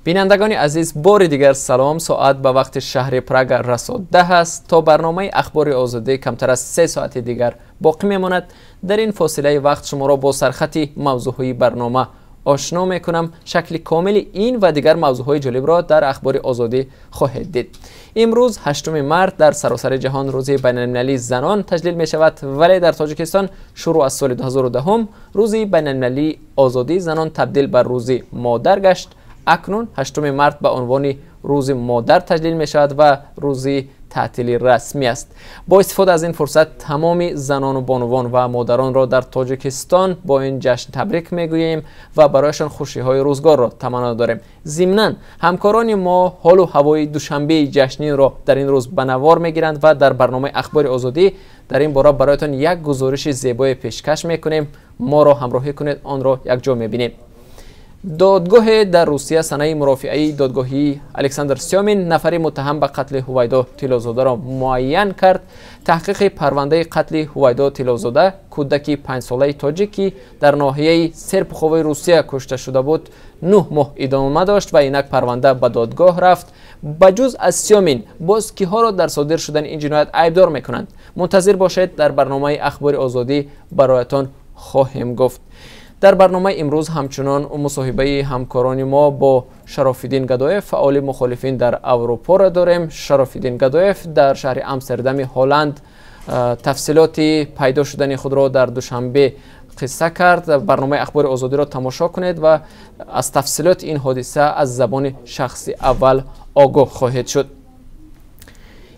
Бинандагони азиз, бори дигар салом. Соат ба вақти шаҳри Прага расо 10 аст. То барномаи Ахбори Озодӣ камтар аз 3 соати дигар боқӣ мемонад. Дар ин фосилаи вақт шуморо бо сархати мавзӯъҳои барнома ошно мекунам. Шакли комили ин ва дигар мавзӯъҳои ҷолибро дар Ахбори Озодӣ хоҳед дид. Имрӯз 8 март дар саросари ҷаҳон рӯзи байналмилалии занон таҷлил мешавад, вале дар Тоҷикистон шурӯъ аз соли 2010 рӯзи байналмилалии озодии занон табдил ба рӯзи модар гашт. Акнун 8 март ба унвони рӯзи модар таҷлил мешавад ва рӯзи таътили расмӣ аст. Бо истифода аз ин фурсат тамоми занону бонувон ва модаронро дар Тоҷикистон бо ин ҷашн табрик мегӯем ва барояшон хушиҳои рӯзгорро таманно дорем. Зимнан ҳамкорони мо ҳолу ҳавои Душанбеи ҷашнинро дар ин рӯз ба навор мегиранд ва дар барномаи Ахбори Озодӣ дар ин бора бароятон як гузориши зебое пешкаш мекунем. Моро ҳамроҳӣ кунед, онро якҷо мебинем. Додгоҳе дар Русия санаи мурофиаи додгоҳии Александр Сёмин, нафари муттаҳам ба қатли Ҳувайдо Тиллозодаро муайян кард. Таҳқиқи парвандаи қатли Ҳувайдо Тиллозода, кӯдаки 5-солаи тоҷик, ки дар ноҳияи Серпуховои Русия кушта шуда буд, 9 моҳ идома дошт ва инак парванда ба додгоҳ рафт. Ба ҷуз аз Сёмин боз киҳоро дар содир шудани ин ҷиноят айбдор мекунанд? Мунтазир бошед, дар барномаи Ахбори Озодӣ бароятон хоҳем гуфт. Дар барномаи имрӯз ҳамчунон мусоҳибаи ҳамкорони мо бо Шарофиддин Гадоев, фаъоли мухолифин дар Аврупоро дорем. Шарофиддин Гадоев дар шаҳри Амстердами Ҳолланд тафсилоти пайдо шудани худро дар Душанбе қисса кард. Барномаи Ахбори Озодиро тамошо кунед ва аз тафсилоти ин ҳодиса аз забони шахси аввал огоҳ хоҳед шуд.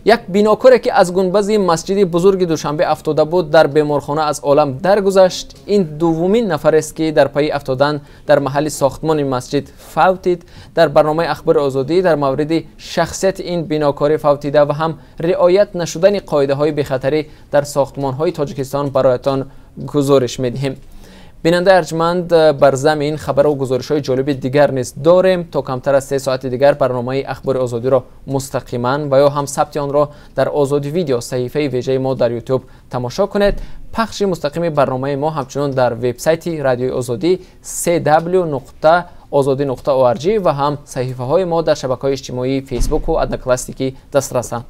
Як бинокоре, ки аз гунбази масҷиди бузурги Душанбе афтода буд, дар беморхона аз олам даргузашт. Ин дуввумин нафарест, ки дар пайи афтодан дар маҳалли сохтмони масҷид фавтид. Дар барномаи Ахбори Озодӣ дар мавриди шахсияти ин бинокори фавтида ва ҳам риоят нашудани қоидаҳои бехатарӣ дар сохтмонҳои Тоҷикистон бароятон гузориш медиҳем. Бинандаи арҷманд, бар замин хабару гузоришҳои ҷолиби дигар низ дорем. То камтар аз 3 соати дигар барномаи Ахбори Озодиро мустақиман ва ё ҳам сабти онро дар Озодӣ Видео, саҳифаи вежаи мо дар Ютуб, тамошо кунед. Пахши мустақими барномаи мо ҳамчунон дар вебсайти Радиои Озодӣ cw.ozodi.org ва ҳам саҳифаҳои мо дар шабакаҳои иҷтимоии Фейсбуку Одноклассники дастрасанд.